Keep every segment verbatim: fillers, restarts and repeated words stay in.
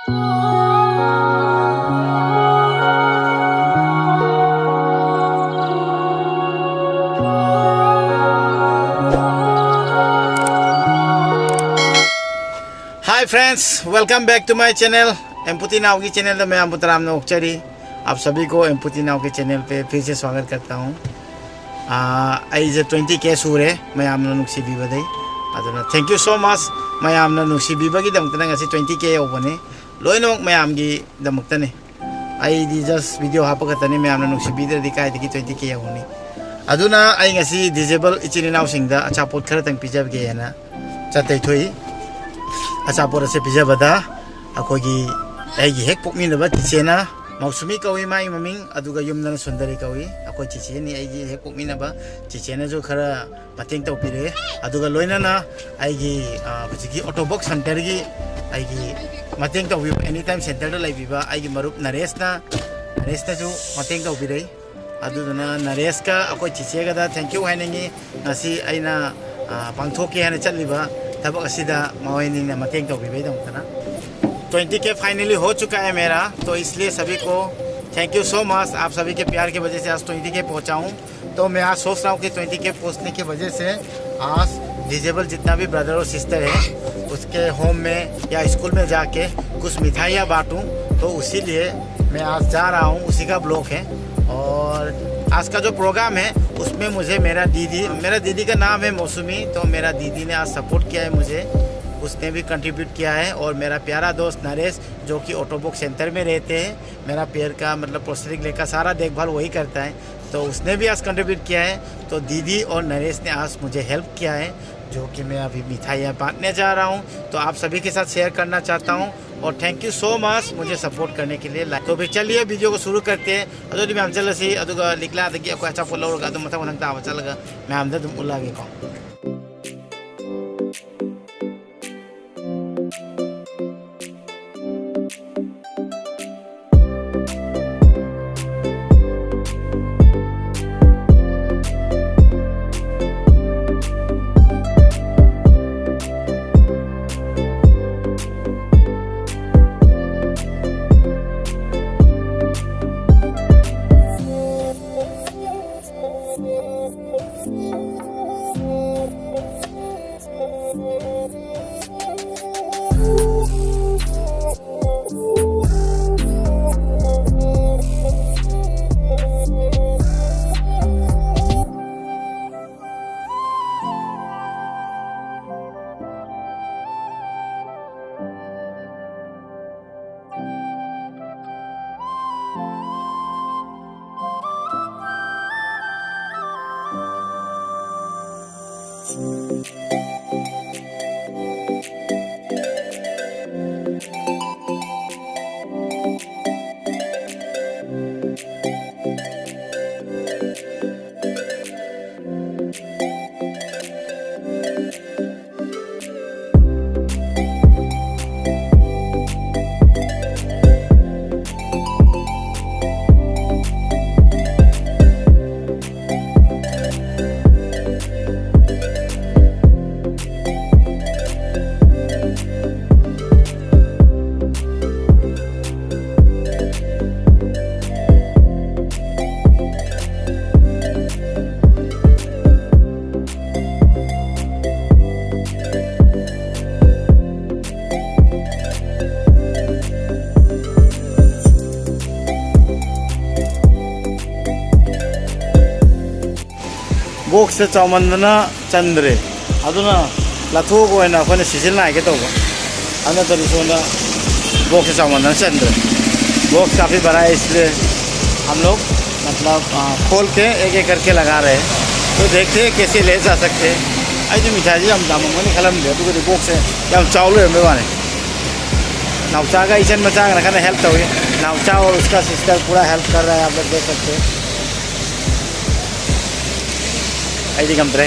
Hi friends, welcome back to my channel. एमपुटी नाव की channel में आप तराम नोकचरी। आप सभी को एमपुटी नाव के चैनल पे फिर से स्वागत करता हूँ। ꯑꯩꯁꯦ twenty K ꯁꯨꯔꯦ, ꯃꯌꯥꯝꯅ ꯅꯨꯡꯁꯤꯕꯤꯕꯗꯩ꯫ ꯑꯗꯨꯅ thank you so much, ꯃꯌꯥꯝꯅ ꯅꯨꯡꯁꯤꯕꯤꯕꯒꯤꯗꯃꯛꯇꯅ ꯉꯁꯤ twenty K ꯌꯧꯕꯅꯦ꯫ ꯂꯣꯏꯅꯃꯛ ꯃꯌꯥꯝꯒꯤꯗꯃꯛꯇꯅꯦ꯫ ꯑꯩꯗꯤ just video ꯍꯥꯞꯄ ꯈꯛꯇꯅꯤ, ꯃꯌꯥꯝꯅ ꯅꯨꯡꯁꯤꯕꯤꯗ꯭ꯔꯗꯤ ꯀꯥꯏꯗꯒꯤ twenty K ꯌꯧꯅꯤ? ꯑꯗꯨꯅ ꯑꯩ ꯉꯁꯤ disabled ꯏꯆꯤꯟ ꯏꯅꯥꯎꯁꯤꯡꯗ ꯑꯆꯥꯄꯣꯠ ꯈꯔꯇꯪ ꯄꯤꯖꯒꯦꯅ ꯆꯠꯇꯩ ꯊꯣꯛꯏ꯫ ꯑꯆꯥꯄꯣꯠ ꯑꯁꯦ ꯄꯤꯖꯕꯗ ꯑꯩꯈꯣꯏꯒꯤ, ꯑꯩꯒꯤ ꯍꯦꯛ ꯄꯣꯛꯃꯤꯟꯅꯕ ꯆꯤꯆꯦꯅ, ꯃꯧꯁꯨꯃꯤ ꯀꯧꯏ ꯃꯥꯒꯤ ꯃꯃꯤꯡ, ꯑꯗꯨꯒ ꯌꯨꯝꯗꯅ ꯁꯨꯟꯗꯔꯤ ꯀꯧꯏ꯫ ꯑꯩꯈꯣꯏ ꯆꯤꯆꯦꯅꯤ, ꯑꯩꯒꯤ ꯍꯦꯛ ꯄꯣꯛꯃꯤꯟꯅꯕ ꯆꯤꯆꯦꯅꯁꯨ ꯈꯔ ꯃꯇꯦꯡ ꯇꯧꯕꯤꯔꯛꯑꯦ꯫ ꯑꯗꯨꯒ ꯂꯣꯏꯅꯅ ꯑꯩꯒꯤ, ꯑ, ꯍꯧꯖꯤꯛꯀꯤ AutoBox Centerꯒꯤ ꯑꯩꯒꯤ ꯃꯇꯦꯡ ꯇꯧꯕꯤꯕ, anytime centerꯗ ꯂꯩꯕꯤꯕ ꯑꯩꯒꯤ ꯃꯔꯨꯞ ꯅꯔꯦꯁꯅ, ꯅꯔꯦꯁꯅꯁꯨ ꯃꯇꯦꯡ ꯇꯧꯕꯤꯔꯛꯏ꯫ ꯑꯗꯨꯗꯨꯅ ꯅꯔꯦꯁꯀ ꯑꯩꯈꯣꯏ ꯆꯤꯆꯦꯒꯗ thank you ꯍꯥꯏꯅꯤꯡꯉꯤ꯫ ꯉꯁꯤ ꯑꯩꯅ, ꯑ, ꯄꯥꯡꯊꯣꯛꯀꯦ ꯍꯥꯏꯅ ꯆꯠꯂꯤꯕ ꯊꯕꯛ ꯑꯁꯤꯗ ꯃꯈꯣꯏꯅꯤꯅ ꯃꯇꯦꯡ ꯇꯧꯕꯤꯕꯒꯤꯗꯃꯛꯇꯅ꯫ Twenty K finally हो चुका है मेरा, तो इसलिए सभी को thank you so much। आप सभी के प्यार की वजह से आज twenty K पहुंचा हूं। तो मैं आज सोच रहा हूं कि twenty K पहुंचने की वजह से आज disabled जितना भी brother और sister है, उसके home में या स्कूल में जाके कुछ मिठाइयाँ बांटूं। तो उसी लिए मैं आज जा रहा हूँ, उसी का vlog है। और आज का जो program है, उसमें मुझे मेरा दीदी, मेरा दीदी का नाम है मौसमी, तो मेरा दीदी ने आज support किया है मुझे, उसने भी contribute किया है। और मेरा प्यारा दोस्त नरेश, जो कि AutoBox Center में रहते हैं, मेरा पैर का, मतलब, prosthetic leg का सारा देखभाल वही करता है, तो उसने भी आज contribute किया है। तो दीदी और नरेश ने आज मुझे help किया है, जो कि मैं अभी मिठाइयाँ बांटने जा रहा हूँ, तो आप सभी के साथ share करना चाहता हूँ। और thank you so much मुझे support करने के लिए। तो फिर चलिए video को शुरू करते हैं। ꯑꯗꯨꯗꯤ ꯃꯌꯥꯝ ꯆꯠꯂꯁꯤ, ꯑꯗꯨꯒ ꯂꯤꯛꯂꯥꯗꯒꯤ ꯑꯩꯈꯣꯏ ꯑꯆꯥꯄꯣꯠ ꯂꯧꯔꯒ ꯑꯗꯨꯝ ꯃꯊꯪ ꯃꯊꯪ ꯇꯥꯕ ꯆꯠꯂꯒ ꯃꯌꯥꯝꯗ ꯑꯗꯨꯝ ꯎꯠꯂꯛꯑꯒꯦꯀꯣ꯫ ꯕꯣꯛꯁꯁꯦ ꯆꯥꯎꯃꯟꯗꯅ ꯆꯟꯗ꯭ꯔꯦ꯫ ꯑꯗꯨꯅ ꯂꯥꯊꯣꯛꯑꯒ ꯑꯣꯏꯅ ꯑꯩꯈꯣꯏꯅ ꯁꯤꯖꯤꯟꯅꯒꯦ ꯇꯧꯕ꯫ ꯑꯗꯨ ꯅꯠꯇ꯭ꯔꯗꯤ ꯁꯣꯝꯗ ꯕꯣꯛꯁꯁꯦ ꯆꯥꯎꯃꯟꯗꯅ ꯆꯟꯗ꯭ꯔꯦ꯫ ꯕꯣꯛꯁ ꯀꯥꯐꯤ ꯕꯔꯥ ꯏꯁꯂꯤꯌꯦ ꯍꯝ ꯂꯣꯒ ꯃꯇꯂꯕ ꯈꯣꯜ ꯀꯦ ꯑꯦꯛ ꯑꯦꯛ ꯀꯔꯀꯦ ꯂꯒꯥ ꯔꯍꯦ꯫ ꯇꯣ ꯗꯦꯈꯇꯦ ꯀꯦꯁꯦ ꯂꯦ ꯖꯥ ꯁꯛꯇꯦ꯫ ꯑꯩꯗꯤ ꯃꯤꯊꯥꯏꯁꯦ ꯌꯥꯝ ꯌꯥꯝꯃꯝꯒꯅꯤ ꯈꯜꯂꯝꯗꯦ, ꯑꯗꯨꯒꯗꯤ ꯕꯣꯛꯁꯁꯦ ꯌꯥꯝ ꯆꯥꯎ ꯂꯩꯔꯝꯕꯩ ꯋꯥꯅꯤ꯫ ꯅꯥꯎꯆꯥꯒ ꯏꯆꯟ ꯃꯆꯥꯒꯅ ꯀꯟꯅ ꯍꯦꯜꯞ ꯇꯧꯏ꯫ ꯅꯥꯎꯆꯥ ꯑꯣꯔ ꯎꯁꯀꯥ ꯁꯤꯁꯇꯔ ꯄꯨꯔꯥ ꯍꯦꯜꯞ ꯀꯔ ꯔꯍꯥ ꯍꯥꯏ, ꯑꯥꯞ ꯂꯣꯒ ꯗꯦꯈ ꯁꯛꯇꯦ꯫ ꯑꯩꯗꯤ ꯉꯝꯗ꯭ꯔꯦ꯫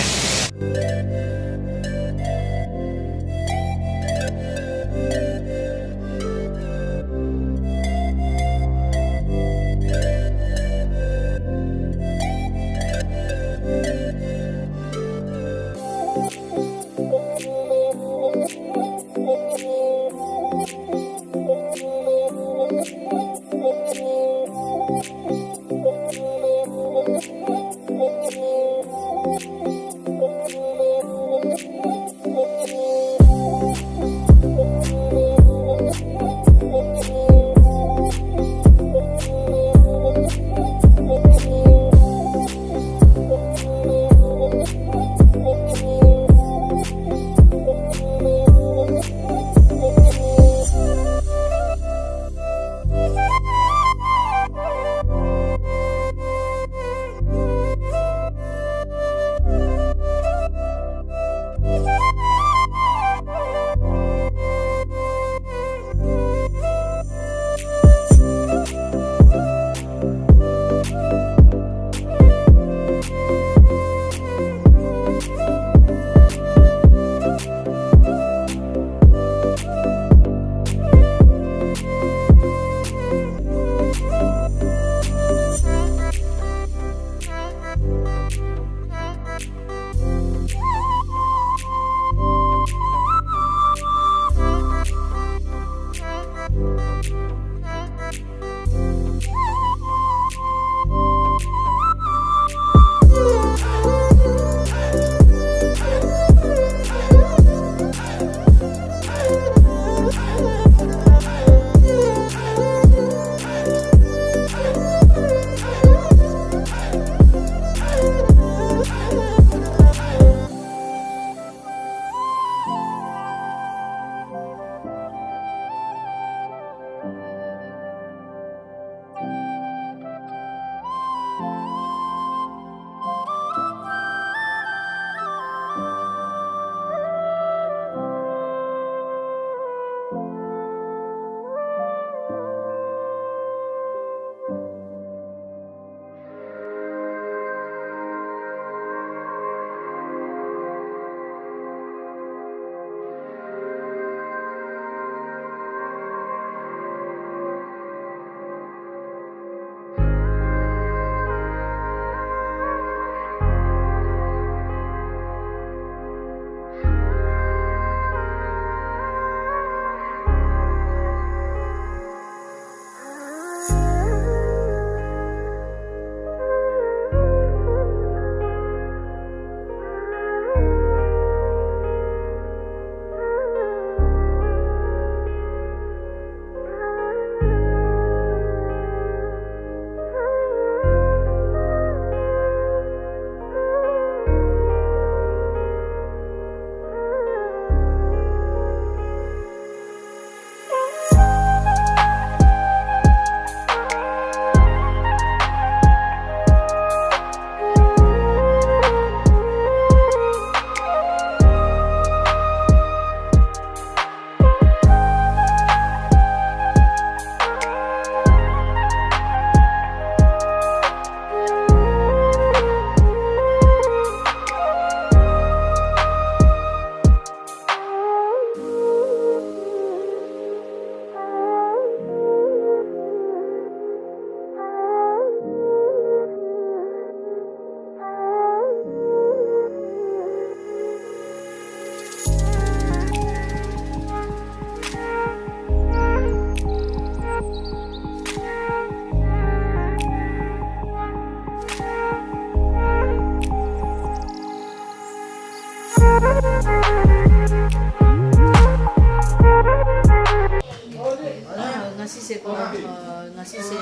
ꯉꯁꯤꯁꯦꯀꯣ, ꯑ, ꯉꯁꯤꯁꯦ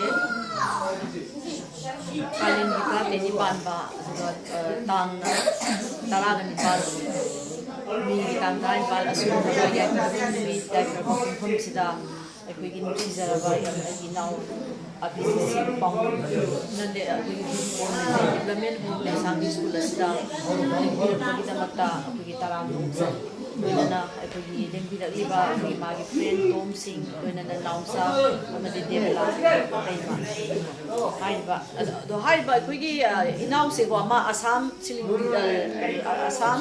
ꯀꯥꯂꯦꯟꯒꯤ ꯇꯔꯥꯇꯔꯦꯠꯅꯤ ꯄꯥꯟꯕ, ꯑꯗꯨꯒ, ꯑ, ꯇꯥꯡꯅ ꯇꯔꯥꯒ ꯅꯤꯄꯥꯜ, ꯃꯦꯒꯤ ꯇꯥꯡ ꯇꯔꯥꯅꯤꯄꯥꯜ, ꯑꯁꯤꯒꯨꯝꯕ ꯌꯥꯏꯐꯕ ꯅꯨꯃꯤꯠ, ꯌꯥꯏꯐꯕ ꯄꯨꯡꯐꯝꯁꯤꯗ ꯑꯩꯈꯣꯏꯒꯤ ꯅꯨꯡꯁꯤꯖꯔꯕ ꯑꯩꯒꯤ ꯏꯅꯥꯎ ꯑꯕꯤꯖꯤꯠ ꯁꯤꯡ ꯄꯥꯎꯅꯝꯅ ꯂꯩ-, ꯑꯩꯈꯣꯏꯒꯤ ꯗꯤꯕ꯭ꯂꯞꯃꯦꯟ ꯍꯣꯝ ꯂꯩꯁꯥꯡꯒꯤ ꯁ꯭ꯀꯨꯜ ꯑꯁꯤꯗ ꯂꯦꯡꯕꯤꯔꯛꯄꯒꯤꯗꯃꯛꯇ ꯑꯩꯈꯣꯏꯒꯤ ꯇꯔꯥꯝꯅ ꯑꯣꯛꯆꯔꯤ꯫ ꯂꯣꯏꯅꯅ ꯑꯩꯈꯣꯏꯒꯤ ꯂꯦꯡꯕꯤꯔꯛꯂꯤꯕ ꯑꯩꯈꯣꯏꯒꯤ ꯃꯥꯒꯤ ꯐ꯭ꯔꯦꯟ ꯇꯣꯝꯁꯤꯡ, ꯂꯣꯏꯅꯅ ꯅꯥꯎꯆꯥ ꯑꯃꯗꯤ ꯗꯦꯕꯂꯥ ꯂꯩꯃ꯫ ꯍꯥꯏꯔꯤꯕ, ꯑꯗꯣ, ꯑꯗꯣ ꯍꯥꯏꯔꯤꯕ ꯑꯩꯈꯣꯏꯒꯤ, ꯑ, ꯏꯅꯥꯎꯁꯦꯀꯣ, ꯃꯥ ꯑꯁꯥꯝ ꯁꯤꯂꯤꯒꯨꯔꯤ, ꯑ, ꯑꯁꯥꯝ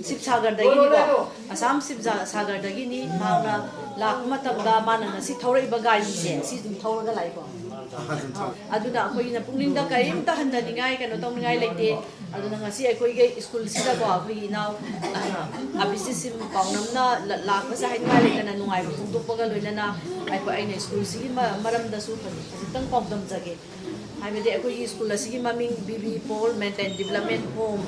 ꯁꯤꯕꯁꯥꯒꯔꯗꯒꯤꯅꯤꯀꯣ꯫ ꯑꯁꯥꯝ ꯁꯤꯕꯁꯥꯒꯔꯗꯒꯤꯅꯤ꯫ ꯃꯍꯥꯛꯅ ꯂꯥꯛꯄ ꯃꯇꯝꯗ ꯃꯥꯅ ꯉꯁꯤ ꯊꯧꯔꯛꯏꯕ ꯒꯥꯔꯤꯁꯦ ꯁꯤ ꯑꯗꯨꯝ ꯊꯧꯔꯒ ꯂꯥꯛꯏꯀꯣ꯫ ꯑꯗꯨꯅ ꯑꯩꯈꯣꯏꯅ ꯄꯨꯛꯅꯤꯡꯗ ꯀꯔꯤꯝꯇ ꯍꯟꯊꯅꯤꯡꯉꯥꯏ, ꯀꯩꯅꯣ ꯇꯧꯅꯤꯡꯉꯥꯏ ꯂꯩꯇꯦ꯫ ꯑꯗꯨꯅ ꯉꯁꯤ ꯑꯩꯈꯣꯏꯒꯤ ꯁ꯭ꯀꯨꯜꯁꯤꯗꯀꯣ, ꯑꯩꯈꯣꯏꯒꯤ ꯏꯅꯥꯎ, ꯑ, ꯑꯕꯤꯖꯤꯠ ꯁꯤꯡ ꯄꯥꯎꯅꯝꯅ ꯂ-, ꯂꯥꯛꯄꯁꯦ ꯍꯥꯏꯅꯤꯡꯉꯥꯏ ꯂꯩꯇꯅ ꯅꯨꯡꯉꯥꯏꯕ ꯐꯣꯡꯗꯣꯛꯄꯒ ꯂꯣꯏꯅꯅ ꯑꯩꯈꯣꯏ, ꯑꯩꯅ ꯁ꯭ꯀꯨꯜꯁꯤꯒꯤ ꯃ-, ꯃꯔꯝꯗꯁꯨ ꯈꯖꯤꯛꯇꯪ ꯄꯥꯎꯗꯝꯖꯒꯦ꯫ ꯍꯥꯏꯕꯗꯤ ꯑꯩꯈꯣꯏꯒꯤ ꯁ꯭ꯀꯨꯜ ꯑꯁꯤꯒꯤ ꯃꯃꯤꯡ B B Pal mental development home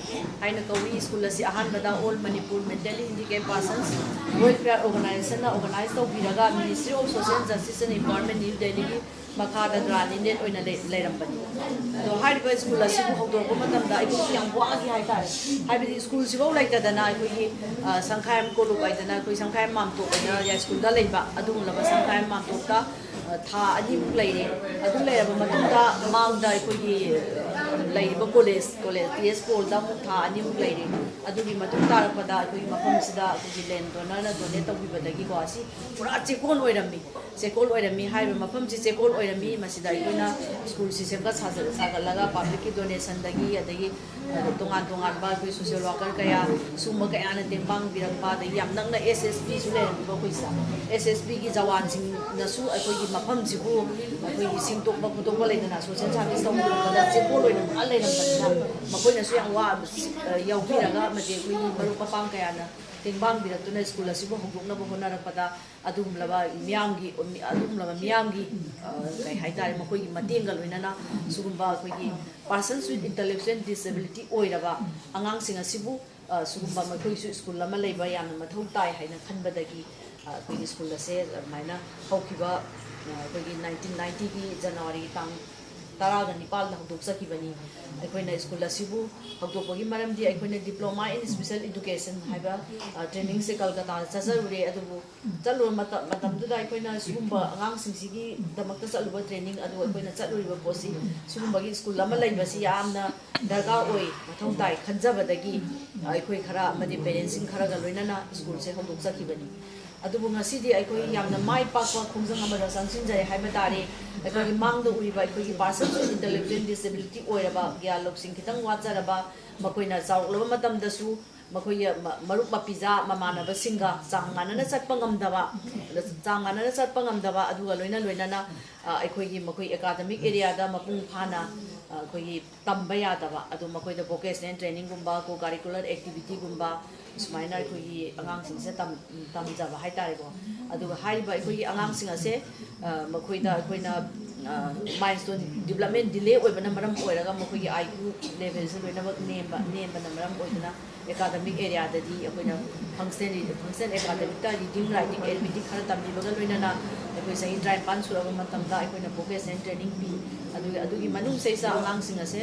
ꯍꯥꯏꯅ ꯀꯧꯏ꯫ ꯁ꯭ꯀꯨꯜ ꯑꯁꯤ ꯑꯍꯥꯟꯕꯗ all Manipur mentally handicap persons welfare ꯑꯣꯔꯒꯅꯥꯏꯖꯦꯁꯟꯅ ꯑꯣꯔꯒꯅꯥꯏꯖ ꯇꯧꯕꯤꯔꯒ Ministry of Social Justice and Empowerment, New Delhi ꯒꯤ ꯃꯈꯥꯗ ꯒ꯭ꯔꯥꯟ ꯏꯟꯗꯦꯗ ꯑꯣꯏꯅ ꯂꯩ-, ꯂꯩꯔꯝꯕꯅꯤ꯫ ꯑꯗꯣ ꯍꯥꯏꯔꯤꯕ ꯁ꯭ꯀꯨꯜ ꯑꯁꯤꯕꯨ ꯍꯧꯗꯣꯔꯛꯄ ꯃꯇꯝꯗ ꯑꯩꯈꯣꯏꯁꯨ ꯌꯥꯝ ꯋꯥꯈꯤ ꯍꯥꯏꯇꯥꯔꯦ꯫ ꯍꯥꯏꯕꯗꯤ ꯁ꯭ꯀꯨꯜꯁꯤꯐꯧ ꯂꯩꯇꯗꯅ ꯑꯩꯈꯣꯏꯒꯤ, ꯑ, ꯁꯪꯈꯥꯏ ꯑꯃ ꯀꯣꯂꯨꯞ ꯍꯥꯏꯗꯅ ꯑꯩꯈꯣꯏ ꯁꯪꯈꯥꯏ ꯑꯃ ꯃꯥꯝꯇꯣꯞ ꯍꯥꯏꯅ ꯌꯥꯏꯁ꯭ꯀꯨꯜꯗ ꯂꯩꯕ ꯑꯗꯨꯒꯨꯝꯂꯕ ꯁꯪꯈꯥꯏ ꯑꯃ ꯃꯥꯝꯇꯣꯞꯇ, ꯑ, ꯊꯥ ꯑꯅꯤꯃꯨꯛ ꯂꯩꯔꯦ꯫ ꯑꯗꯨ ꯂꯩꯔꯕ ꯃꯇꯨꯡꯗ ꯃꯥꯡꯗ ꯑꯩꯈꯣꯏꯒꯤ, ꯑ, ꯂꯩꯔꯤꯕ ꯀꯣꯂꯦꯖ, ꯀꯣꯂꯦꯖ, ꯇꯤ ꯑꯦꯁ ꯄꯣꯜꯗ ꯑꯃꯨꯛ ꯊꯥ ꯑꯅꯤꯃꯨꯛ ꯂꯩꯔꯦ꯫ ꯑꯗꯨꯒꯤ ꯃꯇꯨꯡ ꯇꯥꯔꯛꯄꯗ ꯑꯩꯈꯣꯏꯒꯤ ꯃꯐꯝꯁꯤꯗ ꯑꯩꯈꯣꯏꯒꯤ ꯂꯦꯟ ꯗꯣꯅꯔꯅ ꯗꯣꯅꯦꯠ ꯇꯧꯕꯤꯕꯗꯒꯤꯀꯣ, ꯑꯁꯤ ꯄꯨꯔꯥ ꯆꯦꯛꯀꯣꯟ ꯑꯣꯏꯔꯝꯃꯤ꯫ ꯆꯦꯛꯀꯣꯜ ꯑꯣꯏꯔꯝꯃꯤ꯫ ꯍꯥꯏꯔꯤꯕ ꯃꯐꯝꯁꯤ ꯆꯦꯛꯀꯣꯜ ꯑꯣꯏꯔꯝꯃꯤ꯫ ꯃꯁꯤꯗ ꯑꯩꯈꯣꯏꯅ ꯁ꯭ꯀꯨꯜꯁꯤ ꯁꯦꯝꯒꯠ ꯁꯥꯖ-, ꯁꯥꯒꯠꯂꯒ ꯄꯕ꯭ꯂꯤꯛꯀꯤ ꯗꯣꯅꯦꯁꯟꯗꯒꯤ, ꯑꯗꯒꯤ, ꯑ, ꯇꯣꯉꯥꯟ ꯇꯣꯉꯥꯟꯕ ꯑꯩꯈꯣꯏ ꯁꯣꯁꯤꯌꯦꯜ ꯋꯥꯔꯀꯔ ꯀꯌꯥ, ꯁꯨꯝꯕ ꯀꯌꯥꯅ ꯇꯦꯡꯕꯥꯡꯕꯤꯔꯛꯄ, ꯑꯗꯒꯤ ꯌꯥꯝ ꯅꯛꯅ ꯑꯦꯁ ꯑꯦꯁ ꯄꯤꯁꯨ ꯂꯩꯔꯝꯃꯤꯕ ꯑꯩꯈꯣꯏꯁꯤꯗ꯫ ꯑꯦꯁ ꯑꯦꯁ ꯄꯤꯒꯤ ꯖꯋꯥꯟꯁꯤꯡꯅꯁꯨ ꯑꯩꯈꯣꯏꯒꯤ ꯃꯐꯝꯁꯤꯕꯨ ꯑꯩꯈꯣꯏꯒꯤ ꯁꯦꯡꯗꯣꯛꯄ ꯈꯣꯠꯇꯣꯛꯄ ꯂꯩꯗꯅ, ꯁꯣꯁꯤꯌꯦꯜ ꯁꯥꯔꯚꯤꯁ ꯇꯧꯕ ꯈꯣꯠꯄꯗ ꯆꯦꯛꯀꯣꯜ ꯑꯣꯏꯅ ꯄꯨꯔꯥ ꯂꯩꯔꯝꯕꯅꯤꯅ ꯃꯈꯣꯏꯅꯁꯨ ꯌꯥꯝ ꯋꯥ-, ꯑ, ꯌꯥꯎꯕꯤꯔꯒ, ꯑꯃꯗꯤ ꯑꯩꯈꯣꯏꯒꯤ ꯃꯔꯨꯞ ꯃꯄꯥꯡ ꯀꯌꯥꯅ ꯇꯦꯡꯕꯥꯡꯕꯤꯔꯛꯇꯨꯅ ꯁ꯭ꯀꯨꯜ ꯑꯁꯤꯕꯨ ꯍꯧꯗꯣꯛꯅꯕ ꯍꯣꯠꯅꯔꯛꯄꯗ ꯑꯗꯨꯒꯨꯝꯂꯕ ꯃꯤꯌꯥꯝꯒꯤ, ꯑꯗꯨꯒꯨꯝꯂꯕ ꯃꯤꯌꯥꯝꯒꯤ, ꯑ, ꯀꯩ ꯍꯥꯏꯇꯥꯔꯦ, ꯃꯈꯣꯏꯒꯤ ꯃꯇꯦꯡꯒ ꯂꯣꯏꯅꯅ ꯁꯤꯒꯨꯝꯕ ꯑꯩꯈꯣꯏꯒꯤ persons with intellectual disability ꯑꯣꯏꯔꯕ ꯑꯉꯥꯡꯁꯤꯡ ꯑꯁꯤꯕꯨ, ꯑ, ꯁꯤꯒꯨꯝꯕ ꯃꯈꯣꯏꯒꯤꯁꯨ ꯁ꯭ꯀꯨꯜ ꯑꯃ ꯂꯩꯕ ꯌꯥꯝꯅ ꯃꯊꯧ ꯇꯥꯏ ꯍꯥꯏꯅ ꯈꯟꯕꯗꯒꯤ ꯑꯩꯈꯣꯏꯒꯤ ꯁ꯭ꯀꯨꯜ ꯑꯁꯦ ꯑꯗꯨꯃꯥꯏꯅ ꯍꯧꯈꯤꯕ, ꯑ, ꯑꯩꯈꯣꯏꯒꯤ ꯅꯥꯏꯟꯇꯤꯟ ꯅꯥꯏꯟꯇꯤꯒꯤ ꯖꯅꯋꯥꯔꯤꯒꯤ ꯇꯥꯡ ꯇꯔꯥꯒ ꯅꯤꯄꯥꯜꯗ ꯍꯧꯗꯣꯛꯆꯈꯤꯕꯅꯤ꯫ ꯑꯩꯈꯣꯏꯅ ꯁ꯭ꯀꯨꯜ ꯑꯁꯤꯕꯨ ꯍꯧꯗꯣꯛꯄꯒꯤ ꯃꯔꯝꯗꯤ ꯑꯩꯈꯣꯏꯅ Diploma in Special Education ꯍꯥꯏꯕ, ꯑ, trainingꯁꯦ ꯀꯜꯀꯇꯥꯗ ꯆꯠꯆꯔꯨꯔꯦ꯫ ꯑꯗꯨꯕꯨ ꯆꯠꯂꯨꯕ ꯃꯇꯝ, ꯃꯇꯝꯗꯨꯗ ꯑꯩꯈꯣꯏꯅ ꯁꯤꯒꯨꯝꯕ ꯑꯉꯥꯡꯁꯤꯡꯁꯤꯒꯤꯗꯃꯛꯇ ꯆꯠꯂꯨꯕ training ꯑꯗꯨ, ꯑꯩꯈꯣꯏꯅ ꯆꯠꯂꯨꯔꯤꯕ ꯄꯣꯠꯁꯤ ꯁꯤꯒꯨꯝꯕꯒꯤ ꯁ꯭ꯀꯨꯜ ꯑꯃ ꯂꯩꯕꯁꯤ ꯌꯥꯝꯅ ꯗꯔꯀꯥꯔ ꯑꯣꯏ, ꯃꯊꯧ ꯇꯥꯏ ꯈꯟꯖꯕꯗꯒꯤ ꯑꯩꯈꯣꯏ ꯈꯔ ꯑꯃꯗꯤ parentsꯁꯤꯡ ꯈꯔꯒ ꯂꯣꯏꯅꯅ ꯁ꯭ꯀꯨꯜꯁꯦ ꯍꯧꯗꯣꯛꯆꯈꯤꯕꯅꯤ꯫ ꯑꯗꯨꯕꯨ ꯉꯁꯤꯗꯤ ꯑꯩꯈꯣꯏ ꯌꯥꯝꯅ ꯃꯥꯏ ꯄꯥꯛꯄ ꯈꯣꯡꯖꯪ ꯑꯃꯗ ꯆꯪꯁꯤꯟꯖꯔꯦ ꯍꯥꯏꯕ ꯇꯥꯔꯦ꯫ ꯑꯩꯈꯣꯏꯒꯤ ꯃꯥꯡꯗ ꯎꯔꯤꯕ ꯑꯩꯈꯣꯏꯒꯤ persons with intellectual disability ꯑꯣꯏꯔꯕ, ꯒ꯭ꯌꯥꯟ ꯂꯧꯁꯤꯡ ꯈꯤꯇꯪ ꯋꯥꯠꯆꯔꯕ, ꯃꯈꯣꯏꯅ ꯆꯥꯎꯔꯛꯂꯕ ꯃꯇꯝꯗꯁꯨ ꯃꯈꯣꯏꯒꯤ ꯃ-, ꯃꯔꯨꯞ ꯃꯄꯤꯖꯥ ꯃꯃꯥꯟꯅꯕꯁꯤꯡꯒ ꯆꯥꯡ ꯃꯥꯟꯅꯅ ꯆꯠꯄ ꯉꯝꯗꯕ, ꯆꯥꯡ ꯃꯥꯟꯅꯅ ꯆꯠꯄ ꯉꯝꯗꯕ, ꯑꯗꯨꯒ ꯂꯣꯏꯅ ꯂꯣꯏꯅꯅ, ꯑ, ꯑꯩꯈꯣꯏꯒꯤ ꯃꯈꯣꯏ academic areaꯗ ꯃꯄꯨꯡ ꯐꯥꯅ, ꯑ, ꯑꯩꯈꯣꯏꯒꯤ ꯇꯝꯕ ꯌꯥꯗꯕ, ꯑꯗꯨ ꯃꯈꯣꯏꯗ vocational trainingꯒꯨꯝꯕ, co-curricular activityꯒꯨꯝꯕ, ꯁꯨꯃꯥꯏꯅ ꯑꯩꯈꯣꯏꯒꯤ ꯑꯉꯥꯡꯁꯤꯡꯁꯦ ꯇꯝ-, ꯇꯝꯖꯕ ꯍꯥꯏꯇꯥꯔꯦꯀꯣ꯫ ꯑꯗꯨꯒ ꯍꯥꯏꯔꯤꯕ ꯑꯩꯈꯣꯏꯒꯤ ꯑꯉꯥꯡꯁꯤꯡ ꯑꯁꯦ, ꯑ, ꯃꯈꯣꯏꯗ ꯑꯩꯈꯣꯏꯅ, ꯑ, milestone development delay ꯑꯣꯏꯕꯅ ꯃꯔꯝ ꯑꯣꯏꯔꯒ ꯃꯈꯣꯏꯒꯤ IQ levelꯁꯦ ꯂꯣꯏꯅꯃꯛ ꯅꯦꯝꯕ, ꯅꯦꯝꯕꯅ ꯃꯔꯝ ꯑꯣꯏꯗꯨꯅ academic areaꯗꯗꯤ ꯑꯩꯈꯣꯏꯅ function, function academicꯇ reading, writing, arithmetic ꯈꯔ ꯇꯝꯕꯤꯕꯒ ꯂꯣꯏꯅꯅ ꯑꯩꯈꯣꯏ ꯆꯍꯤ ꯇꯔꯥꯅꯤꯄꯥꯟ ꯁꯨꯔꯕ ꯃꯇꯝꯗ ꯑꯩꯈꯣꯏꯅ vocational training ꯄꯤ꯫ ꯑꯗꯨꯒ ꯑꯗꯨꯒꯤ ꯃꯅꯨꯡꯁꯤꯗꯩꯁꯤꯗ ꯑꯉꯥꯡꯁꯤꯡ ꯑꯁꯦ,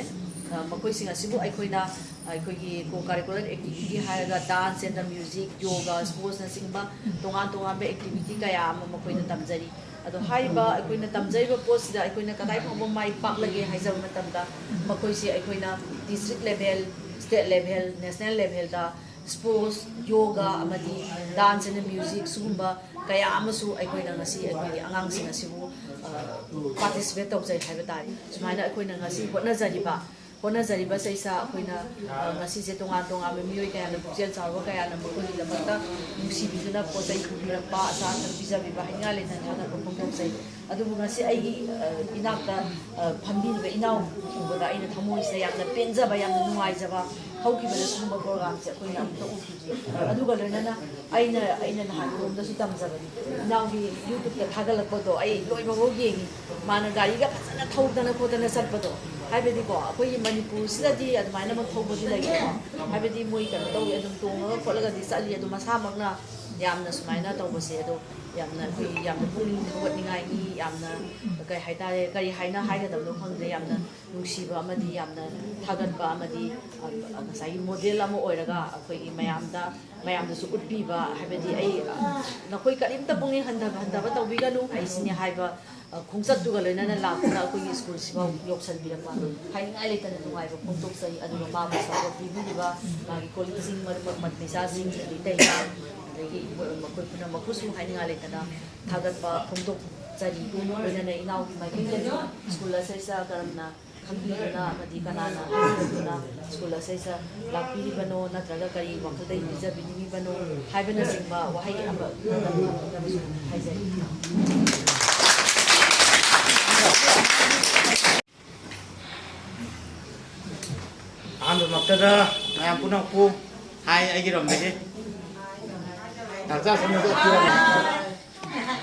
ꯑ, ꯃꯈꯣꯏꯁꯤꯡ ꯑꯁꯤꯕꯨ ꯑꯩꯈꯣꯏꯅ, ꯑꯩꯈꯣꯏꯒꯤ co-curricular activity ꯍꯥꯏꯔꯒ dance and the music, yoga, sportsꯅꯆꯤꯡꯕ ꯇꯣꯉꯥꯟ ꯇꯣꯉꯥꯟꯕ activity ꯀꯌꯥ ꯑꯃ ꯃꯈꯣꯏꯗ ꯇꯝꯖꯔꯤ꯫ ꯑꯗꯣ ꯍꯥꯏꯔꯤꯕ ꯑꯩꯈꯣꯏꯅ ꯇꯝꯖꯔꯤꯕ ꯄꯣꯠꯁꯤꯗ ꯑꯩꯈꯣꯏꯅ ꯀꯗꯥꯏ ꯐꯥꯎꯕ ꯃꯥꯏ ꯄꯥꯛꯂꯒꯦ ꯍꯥꯏꯖꯕ ꯃꯇꯝꯗ, ꯃꯈꯣꯏꯁꯤ ꯑꯩꯈꯣꯏꯅ district level, state level, national levelꯗ sports, yoga ꯑꯃꯗꯤ dance and music ꯁꯤꯒꯨꯝꯕ ꯀꯌꯥ ꯑꯃꯁꯨ ꯑꯩꯈꯣꯏꯅ ꯉꯁꯤ ꯑꯩꯈꯣꯏꯒꯤ ꯑꯉꯥꯡꯁꯤꯡ ꯑꯁꯤꯕꯨ, ꯑ, participate ꯇꯧꯖꯩ ꯍꯥꯏꯕ ꯇꯥꯔꯦ꯫ ꯁꯨꯃꯥꯏꯅ ꯑꯩꯈꯣꯏꯅ ꯉꯁꯤ ꯍꯣꯠꯅꯖꯔꯤꯕ, ꯍꯣꯠꯅꯖꯔꯤꯕꯁꯤꯗꯩꯁꯤꯗ ꯑꯩꯈꯣꯏꯅ, ꯑ, ꯉꯁꯤꯁꯦ ꯇꯣꯉꯥꯟ ꯇꯣꯉꯥꯟꯕ ꯃꯤꯑꯣꯏ ꯀꯌꯥꯅ ꯄꯨꯛꯆꯦꯜ ꯆꯥꯎꯕ ꯀꯌꯥꯅ ꯃꯈꯣꯏꯒꯤꯗꯃꯛꯇ ꯅꯨꯡꯁꯤꯕꯤꯗꯨꯅ ꯄꯣꯠ ꯆꯩ ꯄꯨꯕꯤꯔꯛꯄ, ꯑꯆꯥ ꯑꯊꯛ ꯄꯤꯖꯕꯤꯕ ꯍꯥꯏꯅꯤꯡꯉꯥꯏ ꯂꯩꯇꯅ ꯊꯥꯒꯠꯄ ꯐꯣꯡꯗꯣꯛꯆꯩ꯫ ꯑꯗꯨꯕꯨ ꯉꯁꯤ ꯑꯩꯒꯤ, ꯑ, ꯏꯅꯥꯛꯇ, ꯑ, ꯐꯝꯕꯤꯔꯤꯕ ꯏꯅꯥꯎ ꯎꯕꯗ ꯑꯩꯅ ꯊꯃꯣꯏꯁꯤꯗ ꯌꯥꯝꯅ ꯄꯦꯟꯖꯕ, ꯌꯥꯝꯅ ꯅꯨꯡꯉꯥꯏꯖꯕ, ꯍꯧꯈꯤꯕꯗ ꯁꯤꯒꯨꯝꯕ programꯁꯦ ꯑꯩꯈꯣꯏꯅ ꯑꯃꯨꯛꯇ ꯎꯈꯤꯗ꯭ꯔꯤ꯫ ꯑꯗꯨꯒ ꯂꯣꯏꯅꯅ ꯑꯩꯅ, ꯑꯩꯅ ꯅꯍꯥꯟ ꯀꯣꯝꯗꯁꯨ ꯇꯝꯖꯕꯅꯤ, ꯏꯅꯥꯎꯒꯤ YouTubeꯇ ꯊꯥꯒꯠꯂꯛꯄꯗꯣ ꯑꯩ ꯂꯣꯏꯕꯐꯥꯎ ꯌꯦꯡꯉꯤ꯫ ꯃꯥꯅ ꯒꯥꯔꯤꯒ ꯐꯖꯅ ꯊꯧꯗꯅ ꯈꯣꯠꯇꯅ ꯆꯠꯄꯗꯣ, ꯍꯥꯏꯕꯗꯤꯀꯣ, ꯑꯩꯈꯣꯏꯒꯤ ꯃꯅꯤꯄꯨꯔꯁꯤꯗꯗꯤ ꯑꯗꯨꯃꯥꯏꯅꯃꯛ ꯊꯧꯕꯗꯤ ꯂꯩꯇꯦꯀꯣ꯫ ꯍꯥꯏꯕꯗꯤ ꯃꯣꯏ ꯀꯩꯅꯣ ꯇꯧꯋꯤ, ꯑꯗꯨꯝ ꯇꯣꯡꯉꯒ ꯈꯣꯠꯂꯒꯗꯤ ꯆꯠꯂꯤ, ꯑꯗꯨ ꯃꯁꯥꯃꯛꯅ ꯌꯥꯝꯅ ꯁꯨꯃꯥꯏꯅ ꯇꯧꯕꯁꯦ ꯑꯗꯣ ꯌꯥꯝꯅ ꯑꯩꯈꯣꯏ ꯌꯥꯝꯅ ꯄꯨꯛꯅꯤꯡ ꯊꯧꯒꯠꯅꯤꯡꯉꯥꯏꯒꯤ, ꯌꯥꯝꯅ ꯀꯩ ꯍꯥꯏꯇꯥꯔꯦ, ꯀꯔꯤ ꯍꯥꯏꯅ ꯍꯥꯏꯒꯗꯕꯅꯣ ꯈꯪꯗ꯭ꯔꯦ꯫ ꯌꯥꯝꯅ ꯅꯨꯡꯁꯤꯕ ꯑꯃꯗꯤ ꯌꯥꯝꯅ ꯊꯥꯒꯠꯄ ꯑꯃꯗꯤ, ꯑ, ꯉꯁꯥꯏꯒꯤ ꯃꯣꯗꯦꯜ ꯑꯃ ꯑꯣꯏꯔꯒ ꯑꯩꯈꯣꯏꯒꯤ ꯃꯌꯥꯝꯗ, ꯃꯌꯥꯝꯗꯁꯨ ꯎꯠꯄꯤꯕ, ꯍꯥꯏꯕꯗꯤ ꯑꯩ, ꯑ, ꯅꯈꯣꯏ ꯀꯔꯤꯝꯇ ꯄꯨꯛꯅꯤꯡ ꯍꯟꯊꯕ, ꯍꯟꯊꯕ ꯇꯧꯕꯤꯒꯅꯨ, ꯑꯩ ꯁꯤꯅꯤ ꯍꯥꯏꯕ, ꯑ, ꯈꯣꯡꯆꯠꯇꯨꯒ ꯂꯣꯏꯅꯅ ꯂꯥꯛꯇꯨꯅ ꯑꯩꯈꯣꯏꯒꯤ ꯁ꯭ꯀꯨꯜꯁꯤꯐꯥꯎ ꯌꯧꯁꯤꯟꯕꯤꯔꯛꯄ ꯍꯥꯏꯅꯤꯡꯉꯥꯏ ꯂꯩꯇꯅ ꯅꯨꯡꯉꯥꯏꯕ ꯐꯣꯡꯗꯣꯛꯆꯩ꯫ ꯑꯗꯨꯒ ꯃꯥꯕꯨ ꯁꯞꯄꯣꯔꯠ ꯄꯤꯕꯤꯔꯤꯕ ꯃꯥꯒꯤ ꯀꯣꯂꯤꯛꯁꯤꯡ, ꯃꯔꯨꯞ ꯃꯆꯥꯁꯤꯡ, ꯑꯗꯒꯤ ꯏꯇꯩꯃ, ꯑꯗꯒꯤ ꯃꯈꯣꯏ ꯄꯨꯝꯅꯃꯛꯄꯨꯁꯨ ꯍꯥꯏꯅꯤꯡꯉꯥꯏ ꯂꯩꯇꯅ ꯊꯥꯒꯠꯄ ꯐꯣꯡꯗꯣꯛꯆꯔꯤ꯫ ꯂꯣꯏꯅꯅ ꯏꯅꯥꯎꯒꯤ ꯃꯥꯏꯀꯩꯗꯒꯤ ꯁ꯭ꯀꯨꯜ ꯑꯁꯤꯗ ꯀꯔꯝꯅ ꯈꯪꯕꯤꯗꯨꯅ ꯑꯃꯗꯤ ꯀꯅꯥꯅ ꯍꯥꯏꯕꯤꯔꯛꯇꯨꯅ ꯁ꯭ꯀꯨꯜ ꯑꯁꯤꯗ ꯂꯥꯛꯄꯤꯔꯤꯕꯅꯣ, ꯅꯠꯇ꯭ꯔꯒ ꯀꯔꯤ ꯋꯥꯈꯜꯗ ꯄꯤꯖꯕꯤꯅꯤꯡꯉꯤꯕꯅꯣ ꯍꯥꯏꯕꯅꯆꯤꯡꯕ ꯋꯥꯍꯩ ꯑꯃ ꯍꯥꯏꯖꯔꯤ꯫ ꯑꯍꯥꯟꯕꯃꯛꯇꯗ ꯃꯌꯥꯝ ꯄꯨꯝꯅꯃꯛꯄꯨ ꯍꯥꯏ ꯑꯩꯒꯤ ꯔꯣꯝꯗꯒꯤ꯫ ꯍꯛꯆꯥꯡ ꯁꯦꯝꯕꯗ ꯎꯠꯄꯤꯔꯝꯃꯤ꯫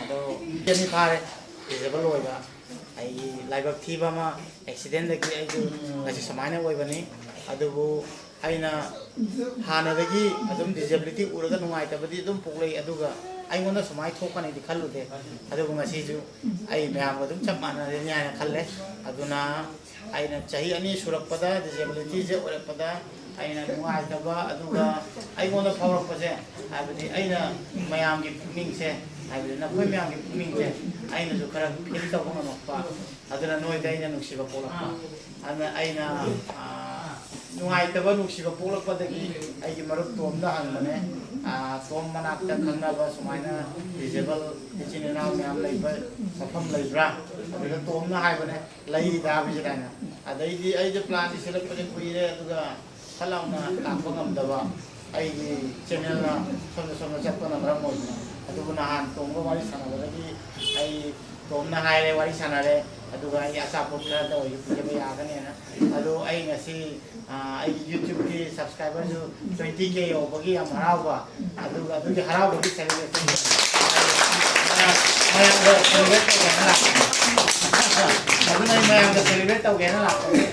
ꯑꯗꯣ ꯆꯍꯤ ꯑꯅꯤ ꯐꯥꯔꯦ ꯗꯤꯁꯦꯕꯜ ꯑꯣꯏꯕ꯫ ꯑꯩꯒꯤ ꯂꯥꯏꯕꯛ ꯊꯤꯕ ꯑꯃ, ꯑꯦꯛꯁꯤꯗꯦꯟꯗꯒꯤ ꯑꯩꯁꯨ ꯉꯁꯤ ꯁꯨꯃꯥꯏꯅ ꯑꯣꯏꯕꯅꯤ꯫ ꯑꯗꯨꯕꯨ ꯑꯩꯅ ꯍꯥꯟꯅꯗꯒꯤ ꯑꯗꯨꯝ ꯗꯤꯁꯦꯕꯤꯂꯤꯇꯤ ꯎꯔꯒ ꯅꯨꯡꯉꯥꯏꯇꯕꯗꯤ ꯑꯗꯨꯝ ꯄꯣꯛꯂꯛꯏ, ꯑꯗꯨꯒ ꯑꯩꯉꯣꯟꯗ ꯁꯨꯃꯥꯏꯅ ꯊꯣꯛꯀꯅꯤꯗꯤ ꯈꯜꯂꯨꯗꯦ꯫ ꯑꯗꯨꯕꯨ ꯉꯁꯤꯁꯨ ꯑꯩ ꯃꯌꯥꯝꯒ ꯑꯗꯨꯝ ꯆꯞ ꯃꯥꯟꯅꯔꯅꯤ ꯍꯥꯏꯅ ꯈꯜꯂꯦ꯫ ꯑꯗꯨꯅ ꯑꯩꯅ ꯆꯍꯤ ꯑꯅꯤ ꯁꯨꯔꯛꯄꯗ, ꯗꯤꯁꯦꯕꯤꯂꯤꯇꯤꯁꯦ ꯑꯣꯏꯔꯛꯄꯗ, ꯑꯩꯅ ꯅꯨꯡꯉꯥꯏꯇꯕ, ꯑꯗꯨꯒ ꯑꯩꯉꯣꯟꯗ ꯐꯥꯎꯔꯛꯄꯁꯦ, ꯍꯥꯏꯕꯗꯤ ꯑꯩꯅ ꯃꯌꯥꯝꯒꯤ ꯄꯨꯛꯅꯤꯡꯁꯦ, ꯍꯥꯏꯕꯗꯤ ꯅꯈꯣꯏ ꯃꯌꯥꯝꯒꯤ ꯄꯨꯛꯅꯤꯡꯁꯦ ꯑꯩꯅꯁꯨ ꯈꯔ ꯐꯤꯜ ꯇꯧꯕ ꯉꯝꯃꯛꯄ, ꯑꯗꯨꯅ ꯅꯣꯏꯗ ꯑꯩꯅ ꯅꯨꯡꯁꯤꯕ ꯄꯣꯛꯂꯛꯄ꯫ ꯑꯗꯨꯅ ꯑꯩꯅ, ꯑꯥ, ꯅꯨꯡꯉꯥꯏꯇꯕ ꯅꯨꯡꯁꯤꯕ ꯄꯣꯛꯂꯛꯄꯗꯒꯤ ꯑꯩꯒꯤ ꯃꯔꯨꯞ ꯇꯣꯝꯗ ꯍꯪꯕꯅꯦ, ꯑꯥ, ꯇꯣꯝ ꯃꯅꯥꯛꯇ ꯈꯪꯅꯕ ꯁꯨꯃꯥꯏꯅ ꯗꯤꯁꯦꯕꯜ ꯏꯆꯤꯟ ꯏꯅꯥꯎ ꯃꯌꯥꯝ ꯂꯩꯕ ꯃꯐꯝ ꯂꯩꯕ꯭ꯔꯥ, ꯑꯗꯨꯗ ꯇꯣꯝꯅ ꯍꯥꯏꯕꯅꯦ, "ꯂꯩ ꯇꯥꯕꯤꯁꯦ" ꯀꯥꯏꯅ꯫ ꯑꯗꯩꯗꯤ ꯑꯩꯁꯦ ꯄ꯭ꯂꯥꯟꯁꯦ ꯁꯤꯜꯂꯛꯄꯁꯦ ꯀꯨꯏꯔꯦ, ꯑꯗꯨꯒ ꯐꯠ ꯂꯥꯎꯅ ꯂꯥꯛꯄ ꯉꯝꯗꯕ, ꯑꯩꯒꯤ ꯆꯦꯅꯦꯜꯅ ꯁꯣꯝꯗ ꯁꯣꯝꯗ ꯆꯠꯄꯅ ꯃꯔꯝ ꯑꯣꯏꯗꯅ꯫ ꯑꯗꯨꯕꯨ ꯅꯍꯥꯟ ꯇꯣꯝꯒ ꯋꯥꯔꯤ ꯁꯥꯟꯅꯕꯗꯒꯤ ꯑꯩ ꯇꯣꯝꯅ ꯍꯥꯏꯔꯦ, ꯋꯥꯔꯤ ꯁꯥꯟꯅꯔꯦ, ꯑꯗꯨꯒ ꯑꯩ ꯑꯆꯥꯄꯣꯠ ꯈꯔꯗ ꯑꯣꯏꯁꯨ ꯄꯤꯖꯕ ꯌꯥꯒꯅꯦꯅ꯫ ꯑꯗꯣ ꯑꯩ ꯉꯁꯤ, ꯑꯥ, ꯑꯩꯒꯤ YouTube-ꯀꯤ subscriber-ꯁꯨ twenty K ꯌꯧꯕꯒꯤ ꯌꯥꯝ ꯍꯔꯥꯎꯕ, ꯑꯗꯨꯒ ꯑꯗꯨꯒꯤ ꯍꯔꯥꯎꯕꯒꯤ celebration ꯃꯌꯥꯝꯗ celebrate ꯇꯧꯒꯦꯅ ꯂꯥꯛꯄꯅꯦ꯫ ꯑꯗꯨꯅ ꯑꯩ ꯃꯌꯥꯝꯗ celebrate ꯇꯧꯒꯦꯅ ꯂꯥꯛꯄꯅꯦ꯫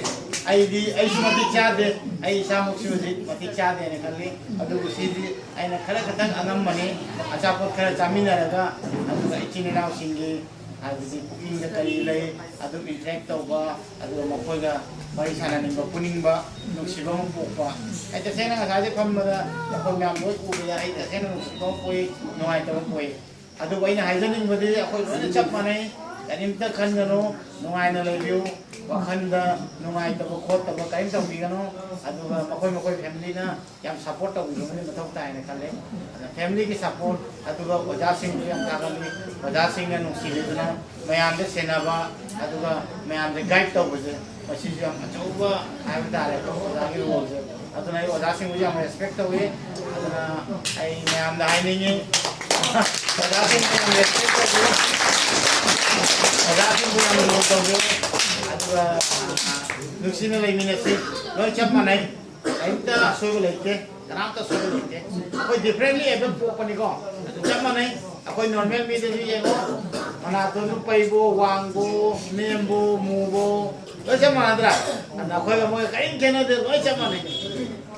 ꯑꯩꯗꯤ, ꯑꯩꯁꯨ ꯃꯇꯤꯛ ꯆꯥꯗꯦ, ꯑꯩ ꯏꯁꯥꯃꯛꯁꯨ ꯍꯧꯖꯤꯛ ꯃꯇꯤꯛ ꯆꯥꯗꯦꯅ ꯈꯜꯂꯤ꯫ ꯑꯗꯨꯕꯨ ꯁꯤꯗꯤ ꯑꯩꯅ ꯈꯔ ꯈꯛꯇꯪ ꯑꯉꯝꯕꯅꯤ, ꯑꯆꯥꯄꯣꯠ ꯈꯔ ꯆꯥꯃꯤꯟꯅꯔꯒ, ꯑꯗꯨꯒ ꯏꯆꯤꯟ ꯏꯅꯥꯎꯁꯤꯡꯒꯤ, ꯍꯥꯏꯕꯗꯤ ꯄꯨꯛꯅꯤꯡꯗ ꯀꯔꯤ ꯂꯩ, ꯑꯗꯨ interact ꯇꯧꯕ, ꯑꯗꯨꯒ ꯃꯈꯣꯏꯒ ꯋꯥꯔꯤ ꯁꯥꯟꯅꯅꯤꯡꯕ, ꯄꯨꯅꯤꯡꯕ, ꯅꯨꯡꯁꯤꯕ ꯑꯃ ꯄꯣꯛꯄ꯫ ꯑꯩ ꯇꯁꯦꯡꯅ ꯉꯁꯥꯏꯗꯩ ꯐꯝꯕꯗ ꯃꯈꯣꯏ ꯃꯌꯥꯝ ꯂꯣꯏ ꯎꯕꯗ ꯑꯩ ꯇꯁꯦꯡꯅ ꯅꯨꯡꯁꯤꯕ ꯑꯃ ꯄꯣꯛꯏ, ꯅꯨꯡꯉꯥꯏꯇꯕ ꯑꯃ ꯄꯣꯛꯏ꯫ ꯑꯗꯨꯕꯨ ꯑꯩꯅ ꯍꯥꯏꯖꯅꯤꯡꯕꯗꯤ ꯑꯩꯈꯣꯏ ꯂꯣꯏꯅ ꯆꯞ ꯃꯥꯟꯅꯩ, ꯀꯔꯤꯝꯇ ꯈꯟꯒꯅꯨ, ꯅꯨꯡꯉꯥꯏꯅ ꯂꯩꯕꯤꯌꯨ, ꯋꯥꯈꯜꯗ ꯅꯨꯡꯉꯥꯏꯇꯕ ꯈꯣꯠꯇꯕ ꯀꯔꯤꯝ ꯇꯧꯕꯤꯒꯅꯨ꯫ ꯑꯗꯨꯒ ꯃꯈꯣꯏ ꯃꯈꯣꯏ family ꯅ ꯌꯥꯝ support ꯇꯧꯕꯤꯕ ꯑꯃꯗꯤ ꯃꯊꯧ ꯇꯥꯏꯅ ꯈꯜꯂꯦ꯫ ꯑꯗꯨꯅ family ꯒꯤ support, ꯑꯗꯨꯒ ꯑꯣꯖꯥꯁꯤꯡꯁꯨ ꯌꯥꯝ ꯊꯥꯒꯠꯂꯤ꯫ ꯑꯣꯖꯥꯁꯤꯡꯅ ꯅꯨꯡꯁꯤꯕꯤꯗꯨꯅ ꯃꯌꯥꯝꯗ ꯁꯦꯟꯅꯕ, ꯑꯗꯨꯒ ꯃꯌꯥꯝꯗ guide ꯇꯧꯕꯁꯦ, ꯃꯁꯤꯁꯨ ꯌꯥꯝ ꯑꯆꯧꯕ ꯍꯥꯏꯕ ꯇꯥꯔꯦ, ꯑꯩꯈꯣꯏ ꯑꯣꯖꯥꯒꯤ role ꯁꯦ꯫ ꯑꯗꯨꯅ ꯑꯩ ꯑꯣꯖꯥꯁꯤꯡꯕꯨ ꯌꯥꯝ respect ꯇꯧꯏ꯫ ꯑꯗꯨꯅ ꯑꯩ ꯃꯌꯥꯝꯗ ꯍꯥꯏꯅꯤꯡꯉꯤ, ꯑꯣꯖꯥꯁꯤꯡꯕꯨ ꯌꯥꯝ respect ꯇꯧꯏ, ꯑꯣꯖꯥꯁꯤꯡꯕꯨ ꯌꯥꯝ love ꯇꯧꯖꯩ꯫ ꯑꯗꯨꯒ ꯅꯨꯡꯁꯤꯅ ꯂꯩꯃꯤꯟꯅꯁꯤ, ꯂꯣꯏ ꯆꯞ ꯃꯥꯟꯅꯩ꯫ ꯀꯔꯤꯝꯇ ꯑꯁꯣꯏꯕ ꯂꯩꯇꯦ, ꯀꯅꯥꯝꯇ ꯑꯁꯣꯏꯕ ꯂꯩꯇꯦ꯫ ꯑꯩꯈꯣꯏ differently abled ꯄꯣꯛꯄꯅꯤꯀꯣ, ꯑꯗꯨ ꯆꯞ ꯃꯥꯟꯅꯩ꯫ ꯑꯩꯈꯣꯏ normal ꯃꯤꯗꯁꯨ ꯌꯦꯡꯉꯣ, ꯃꯅꯥꯇꯣꯟꯗꯨ ꯄꯩꯕꯣ, ꯋꯥꯡꯕꯣ, ꯅꯦꯝꯕꯣ, ꯃꯨꯕꯣ, ꯂꯣꯏ ꯆꯞ ꯃꯥꯟꯅꯗ꯭ꯔꯥ? ꯑꯗꯨꯅ ꯑꯩꯈꯣꯏꯒ ꯃꯣꯏꯒ ꯀꯔꯤꯝ ꯈꯦꯠꯅꯗꯦ, ꯂꯣꯏ ꯆꯞ ꯃꯥꯟꯅꯩ꯫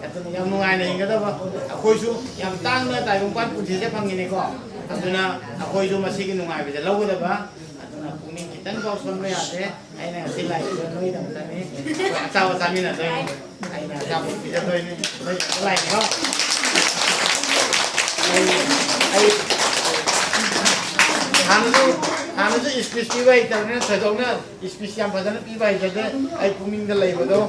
ꯑꯗꯨꯅ ꯌꯥꯝ ꯅꯨꯡꯉꯥꯏꯅ ꯍꯤꯡꯒꯗꯕ, ꯑꯩꯈꯣꯏꯁꯨ ꯌꯥꯝ ꯇꯥꯡꯅ ꯇꯥꯏꯕꯪꯄꯥꯟ ꯄꯨꯟꯁꯤꯁꯦ ꯐꯪꯉꯤꯅꯤꯀꯣ꯫ ꯑꯗꯨꯅ ꯑꯩꯈꯣꯏꯁꯨ ꯃꯁꯤꯒꯤ ꯅꯨꯡꯉꯥꯏꯕꯁꯦ ꯂꯧꯒꯗꯕ꯫ ꯑꯗꯨꯅ ꯄꯨꯛꯅꯤꯡ ꯈꯤꯇꯪ ꯐꯥꯎ ꯁꯣꯟꯕ ꯌꯥꯗꯦ꯫ ꯑꯩꯅ ꯉꯁꯤ ꯂꯥꯛꯏꯁꯤꯗ ꯅꯣꯏꯗꯃꯛꯇꯅꯤ꯫ ꯑꯩꯈꯣꯏ ꯑꯆꯥꯄꯣꯠ ꯆꯥꯃꯤꯟꯅꯗꯣꯏꯅꯤ꯫ ꯑꯩꯅ ꯑꯆꯥꯄꯣꯠ ꯄꯤꯖꯗꯣꯏꯅꯤ꯫ ꯅꯣꯏꯗꯃꯛꯇ ꯂꯥꯛꯏꯅꯤꯀꯣ꯫ ꯑꯩ, ꯑꯩ ꯍꯥꯟꯅꯁꯨ, ꯍꯥꯟꯅꯁꯨ speech ꯄꯤꯕ ꯍꯩꯇꯕꯅꯤꯅ ꯊꯣꯏꯗꯣꯛꯅ speech ꯌꯥꯝ ꯐꯖꯅ ꯄꯤꯕ ꯍꯩꯖꯗꯦ꯫ ꯑꯩ ꯄꯨꯛꯅꯤꯡꯗ ꯂꯩꯕꯗꯣ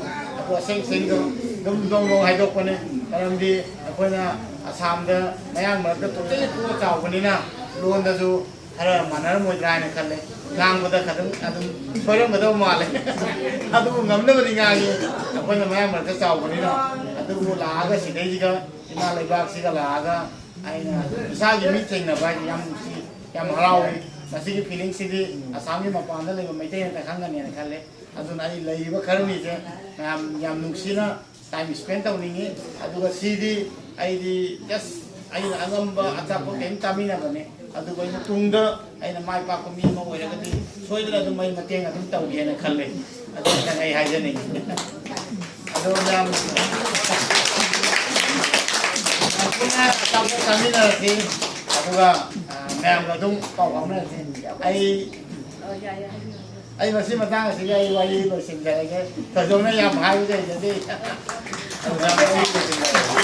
ꯑꯗꯨ ꯑꯁꯦꯡ ꯑꯁꯦꯡꯗꯣ ꯑꯗꯨꯝ ꯗꯣꯡ ꯗꯣꯡ ꯍꯥꯏꯗꯣꯛꯄꯅꯦ꯫ ꯃꯔꯝꯗꯤ ꯑꯩꯈꯣꯏꯅ ꯑꯁꯥꯝꯗ ꯃꯌꯥꯡ ꯃꯔꯛꯇ totally ꯄꯣꯛꯑ ꯆꯥꯎꯕꯅꯤꯅ ꯂꯣꯟꯗꯁꯨ ꯈꯔ ꯃꯥꯟꯅꯔꯝꯃꯣꯏꯗ꯭ꯔꯥ ꯍꯥꯏꯅ ꯈꯜꯂꯦ꯫ ꯉꯥꯡꯕꯗ ꯈꯤꯇꯪ ꯑꯗꯨꯝ ꯁꯣꯏꯔꯝꯒꯗꯕ ꯃꯥꯜꯂꯦ꯫ ꯑꯗꯨꯕꯨ ꯉꯝꯅꯕꯗꯤ ꯉꯥꯡꯉꯤ꯫ ꯑꯩꯈꯣꯏꯅ ꯃꯌꯥꯡ ꯃꯔꯛꯇ ꯆꯥꯎꯕꯅꯤꯅ꯫ ꯑꯗꯨꯕꯨ ꯂꯥꯛꯑꯒ ꯁꯤꯗꯩꯁꯤꯒ ꯏꯃꯥ ꯂꯩꯕꯥꯛꯁꯤꯒ ꯂꯥꯛꯑꯒ ꯑꯩꯅ ꯏꯁꯥꯒꯤ ꯃꯤꯠ ꯊꯦꯡꯅꯕ ꯍꯥꯏꯁꯦ ꯌꯥꯝ ꯅꯨꯡꯁꯤ, ꯌꯥꯝ ꯍꯔꯥꯎꯏ꯫ ꯃꯁꯤꯒꯤ feeling ꯁꯤꯗꯤ ꯑꯁꯥꯝꯒꯤ ꯃꯄꯥꯟꯗ ꯂꯩꯕ ꯃꯩꯇꯩ ꯑꯝꯇ ꯈꯪꯒꯅꯦꯅ ꯈꯜꯂꯦ꯫ ꯑꯗꯨꯅ ꯑꯩ ꯂꯩꯔꯤꯕ ꯈꯔꯅꯤꯁꯦ ꯃꯌꯥꯝ ꯌꯥꯝ ꯅꯨꯡꯁꯤꯅ time spend ꯇꯧꯅꯤꯡꯉꯤ꯫ ꯑꯗꯨꯒ ꯁꯤꯗꯤ ꯑꯩꯗꯤ just ꯑꯩꯅ ꯑꯉꯝꯕ ꯑꯆꯥꯄꯣꯠ ꯀꯩꯝ ꯆꯥꯃꯤꯟꯅꯕꯅꯦ꯫ ꯑꯗꯨꯒ ꯑꯩꯅ ꯇꯨꯡꯗ ꯑꯩꯅ ꯃꯥꯏ ꯄꯥꯛꯄ ꯃꯤ ꯑꯃ ꯑꯣꯏꯔꯒꯗꯤ ꯁꯣꯏꯗꯅ ꯑꯗꯨꯝ ꯑꯩ ꯃꯇꯦꯡ ꯑꯗꯨꯝ ꯇꯧꯒꯦꯅ ꯈꯜꯂꯦ꯫ ꯑꯗꯨ ꯈꯛꯇꯪ ꯑꯩ ꯍꯥꯏꯖꯅꯤꯡꯉꯤ꯫ ꯑꯗꯣ ꯌꯥꯝ ꯑꯆꯥꯄꯣꯠ ꯆꯥꯃꯤꯟꯅꯔꯁꯤ, ꯑꯗꯨꯒ, ꯑ, ꯃꯌꯥꯝꯒ ꯑꯗꯨꯝ ꯄꯥꯎ ꯐꯥꯎꯅꯔꯁꯤ꯫ ꯑꯩ, ꯑꯩ ꯃꯁꯤ ꯃꯇꯥꯡ ꯑꯁꯤꯒ ꯑꯩ ꯋꯥꯔꯤ ꯂꯣꯏꯁꯤꯟꯖꯔꯒꯦ꯫ ꯊꯣꯏꯗꯣꯛꯅ ꯌꯥꯝ ꯍꯥꯏꯕ ꯂꯩꯖꯗꯦ꯫ ꯑꯗꯨꯅ ꯑꯩ ꯂꯣꯏꯁꯤꯟꯖꯔꯒꯦ꯫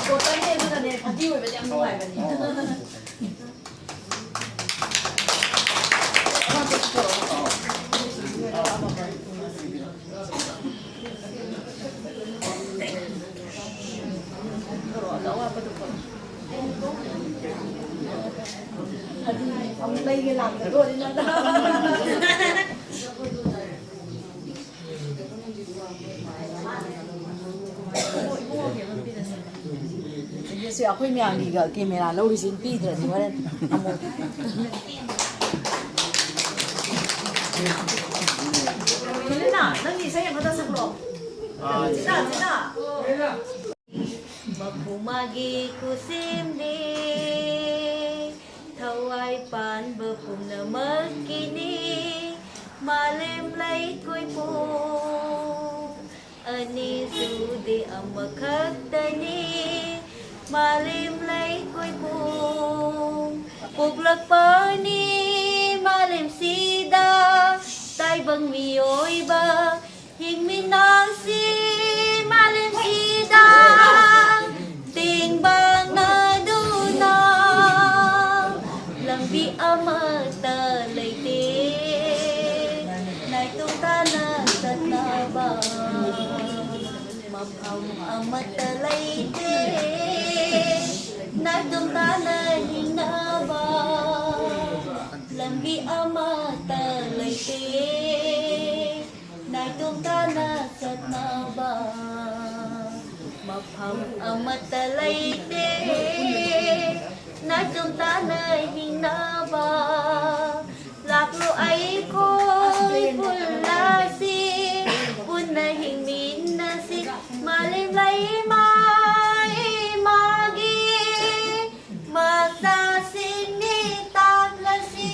ꯕꯣꯇꯜꯅꯦ, ꯑꯗꯨꯅꯅꯦ, ꯐꯥꯒꯤ ꯑꯣꯏꯕꯗꯤ ꯌꯥꯝ ꯅꯨꯡꯉꯥꯏꯕꯅꯤ꯫ ꯑꯃꯨꯛ ꯂꯩꯒꯦ ꯂꯥꯛꯀꯗꯣꯔꯤ ꯅꯪ꯫ ꯁꯤ ꯑꯩꯈꯣꯏ ꯃꯌꯥꯝꯒꯤꯒ ꯀꯦꯃꯦꯔꯥ ꯂꯧꯔꯤꯁꯤ ꯄꯤꯗ꯭ꯔꯗꯤ ꯍꯣꯔꯦꯟ ꯑꯃꯨꯛ꯫ ꯍꯦꯂꯦꯅꯥ, ꯅꯪꯒꯤ ꯏꯁꯩ ꯑꯃꯗ ꯁꯛꯂꯣ꯫ China, China. ꯃꯄꯨ ꯃꯥꯒꯤ ꯈꯨꯁꯦꯝꯅꯦ, ꯊꯋꯥꯏ ꯄꯥꯟꯕ ꯄꯨꯝꯅꯃꯛꯀꯤꯅꯤ꯫ ꯃꯥꯂꯦꯝ ꯂꯩꯀꯣꯏ ꯄꯨꯝ ꯑꯅꯤ ꯁꯨꯗꯦ ꯑꯃꯈꯛꯇꯅꯤ꯫ ꯃꯥꯂꯦꯝ ꯂꯩꯀꯣꯏ ꯄꯨꯝ ꯄꯣꯛꯂꯛꯄꯅꯤ ꯃꯥꯂꯦꯝꯁꯤꯗ꯫ ꯇꯥꯏꯕꯪ ꯃꯤꯑꯣꯏꯕ ꯍꯤꯡꯃꯤꯟꯅꯁꯤ ꯃꯥꯂꯦꯝꯁꯤꯗ꯫ ꯇꯦꯡꯕꯥꯡꯅꯗꯨꯅ ꯂꯝꯕꯤ ꯑꯃꯠꯇ ꯂꯩꯇꯦ꯫ ꯅꯥꯏꯇꯣꯝ ꯇꯥꯅ ꯆꯠꯅꯕ ꯃꯐꯝ ꯑꯃꯠꯇ ꯂꯩꯇꯦ꯫ ꯅꯥꯏꯇꯣꯝ ꯇꯥꯅ ꯍꯤꯡꯅꯕ ꯂꯝꯕꯤ ꯑꯃꯠꯇ ꯂꯩꯇꯦ꯫ ꯅꯥꯏꯇꯣꯝ ꯇꯥꯅ ꯆꯠꯅꯕ ꯃꯐꯝ ꯑꯃꯠꯇ ꯂꯩꯇꯦ꯫ ꯅꯥꯏꯇꯣꯝ ꯇꯥꯅ ꯍꯤꯡꯅꯕ ꯂꯥꯛꯂꯣ ꯑꯩꯈꯣꯏ ꯄꯨꯜꯂꯁꯤ, ꯄꯨꯟꯅ ꯍꯤꯡꯃꯤꯟꯅꯁꯤ꯫ ꯃꯥꯂꯦꯝ ꯂꯩꯃꯥ ꯏꯃꯥꯒꯤ ꯃꯆꯥꯁꯤꯡꯅꯤ ꯇꯥꯛꯂꯁꯤ꯫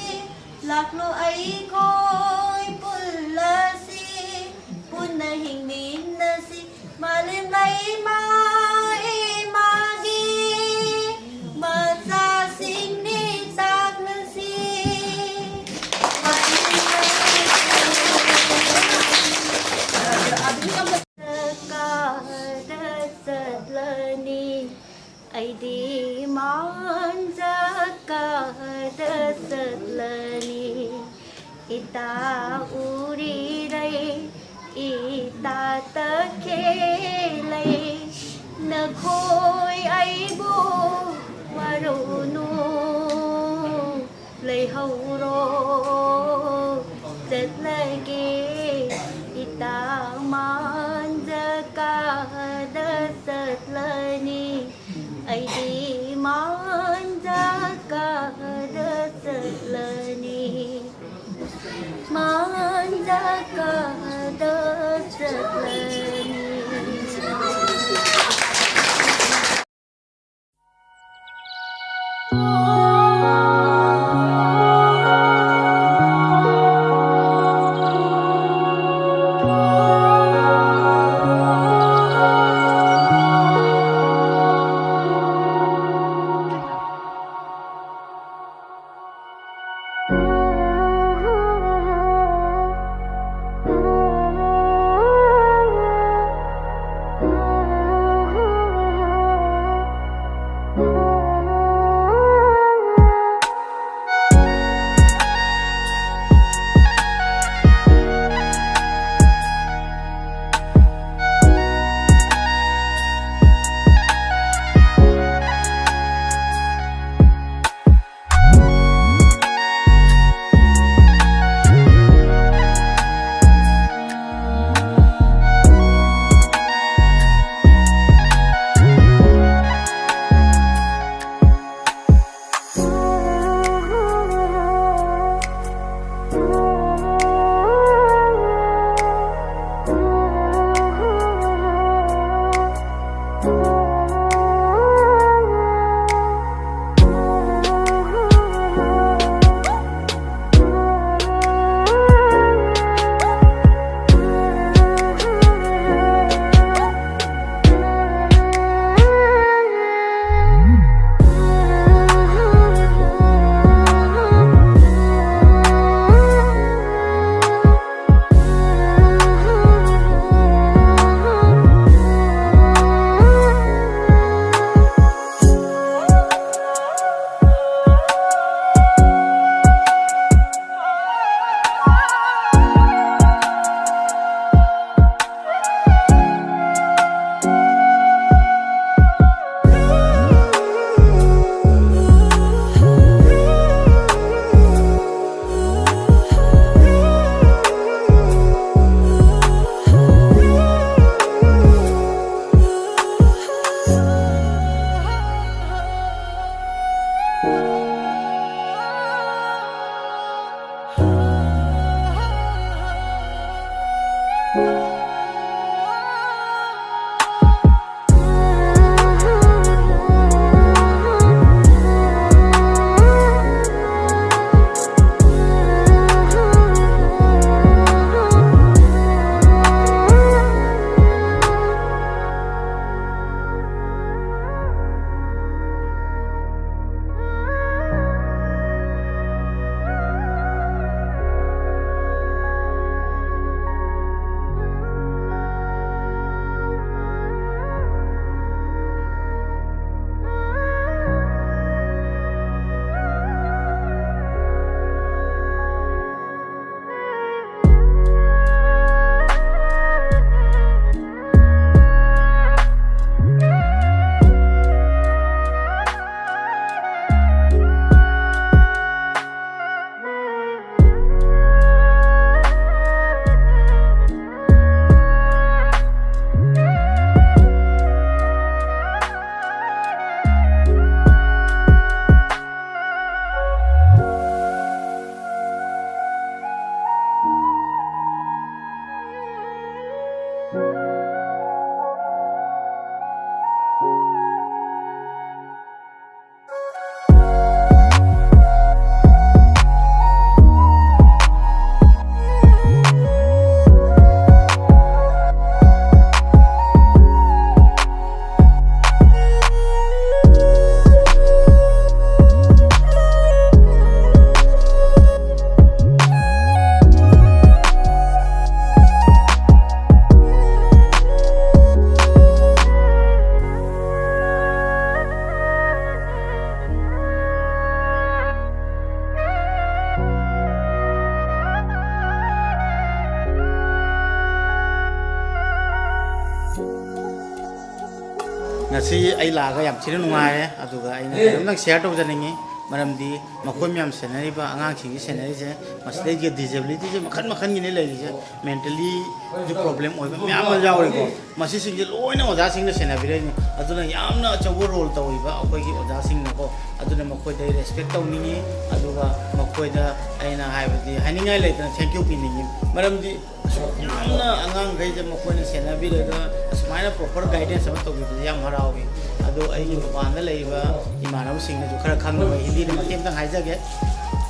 ꯂꯥꯛꯂꯣ ꯑꯩꯈꯣꯏ ꯄꯨꯜꯂꯁꯤ, ꯄꯨꯟꯅ ꯍꯤꯡꯃꯤꯟꯅꯁꯤ꯫ ꯃꯥꯂꯦꯝ ꯂꯩꯃꯥ ꯏꯇꯥ ꯎꯔꯤꯔꯩ, ꯏꯇꯥ ꯇꯈꯦꯜꯂꯩ, ꯅꯈꯣꯏ ꯑꯩꯕꯨ ꯋꯥꯔꯧꯅꯨ꯫ ꯂꯩꯍꯧꯔꯣ, ꯆꯠꯂꯒꯦ, ꯏꯇꯥ ꯃꯥꯟꯖ ꯀꯥꯗ ꯆꯠꯂꯅꯤ꯫ ꯑꯩꯗꯤ ꯃꯥꯟꯖ ꯀꯥꯗ ꯆꯠꯂꯅꯤ꯫ ꯃꯥꯟꯖ ꯀꯥꯗ ꯆꯠꯂꯅꯤ꯫ ꯁꯤ ꯑꯩ ꯂꯥꯛꯑꯒ ꯌꯥꯝ ꯊꯤꯅ ꯅꯨꯡꯉꯥꯏꯔꯦ꯫ ꯑꯗꯨꯒ ꯑꯩꯅ ꯀꯩꯅꯣꯝꯇꯪ ꯁꯤꯌꯔ ꯇꯧꯖꯅꯤꯡꯉꯤ꯫ ꯃꯔꯝꯗꯤ ꯃꯈꯣꯏ ꯃꯌꯥꯝ ꯁꯦꯟꯅꯔꯤꯕ ꯑꯉꯥꯡꯁꯤꯡꯁꯤ ꯁꯦꯟꯅꯔꯤꯁꯦ, ꯃꯁꯤꯗꯩꯁꯤꯗ ꯗꯤꯁꯦꯕꯤꯂꯤꯇꯤꯁꯦ ꯃꯈꯜ ꯃꯈꯜꯒꯤꯅꯤ ꯂꯩꯔꯤꯁꯦ꯫ ꯃꯦꯟꯇꯦꯜꯂꯤ ꯄ꯭ꯔꯣꯕ꯭ꯂꯦꯝ ꯑꯣꯏꯕ ꯃꯌꯥꯝ ꯑꯃ ꯌꯥꯎꯔꯤꯀꯣ꯫ ꯃꯁꯤꯁꯤꯡꯁꯦ ꯂꯣꯏꯅ ꯑꯣꯖꯥꯁꯤꯡꯅ ꯁꯦꯟꯅꯕꯤꯔꯛꯏꯅꯤ꯫ ꯑꯗꯨꯅ ꯌꯥꯝꯅ ꯑꯆꯧꯕ ꯔꯣꯜ ꯇꯧꯔꯤꯕ ꯑꯩꯈꯣꯏꯒꯤ ꯑꯣꯖꯥꯁꯤꯡꯅꯀꯣ꯫ ꯑꯗꯨꯅ ꯃꯈꯣꯏꯗ ꯑꯩ ꯔꯦꯁꯄꯦꯛ ꯇꯧꯅꯤꯡꯉꯤ꯫ ꯑꯗꯨꯒ ꯃꯈꯣꯏꯗ ꯑꯩꯅ ꯍꯥꯏꯕꯗꯤ ꯍꯥꯏꯅꯤꯡꯉꯥꯏ ꯂꯩꯇꯅ ꯊꯦꯡꯀ꯭ꯌꯨ ꯄꯤꯅꯤꯡꯉꯤ꯫ ꯃꯔꯝꯗꯤ ꯌꯥꯝꯅ ꯑꯉꯥꯡꯈꯩꯁꯦ ꯃꯈꯣꯏꯅ ꯁꯦꯟꯅꯕꯤꯔꯒ ꯑꯁꯨꯃꯥꯏꯅ ꯄ꯭ꯔꯣꯄꯔ ꯒꯥꯏꯗꯦꯟꯁ ꯑꯃ ꯇꯧꯕꯤꯕꯁꯦ ꯌꯥꯝ ꯍꯔꯥꯎꯏ꯫ ꯑꯗꯣ ꯑꯩꯒꯤ ꯃꯄꯥꯟꯗ ꯂꯩꯔꯤꯕ ꯏꯃꯥꯟꯅꯕꯁꯤꯡꯅꯁꯨ ꯈꯔ ꯈꯪꯅꯕ ꯍꯤꯟꯗꯤꯗ ꯃꯇꯦꯛ ꯑꯃꯇꯪ ꯍꯥꯏꯖꯒꯦ꯫